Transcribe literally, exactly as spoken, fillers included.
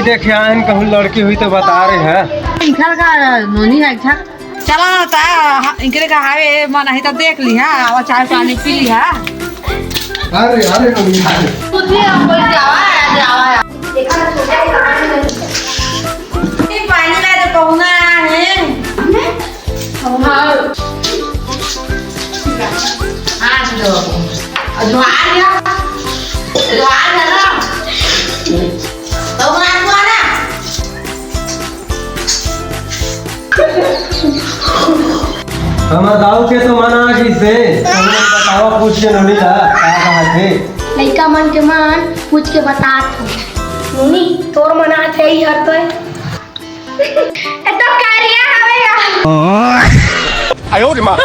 देखे आयन कहूँ लड़की हुई तो बता रहे हैं। इनकर का नोनी है, अच्छा। चला ना ता, हा, इनकरे का हावे मन आही त देख ली, हाँ, आवा चाय पानी पी ली, हाँ। अरे, अरे, नोनी, अरे। कुछ नहीं, हम बोल जावा, जावा। देखा ना, छोटा ही कहानी नहीं। ये पानी ला दे, पहुना है। हाँ। हाँ, जो। जो आ गया। जो आ गया ना। तो वो आपको आना। हमर दाऊ के तो मन आ गइस हे। तुमन बतावा, पूछ के नोनी ला, का कहत हे? लइका मन के मन पूछ के बतात हे। नोनी, तोर मन आ जाही हर तो। ए तो कारिया हवे यार। आयो रे माँ।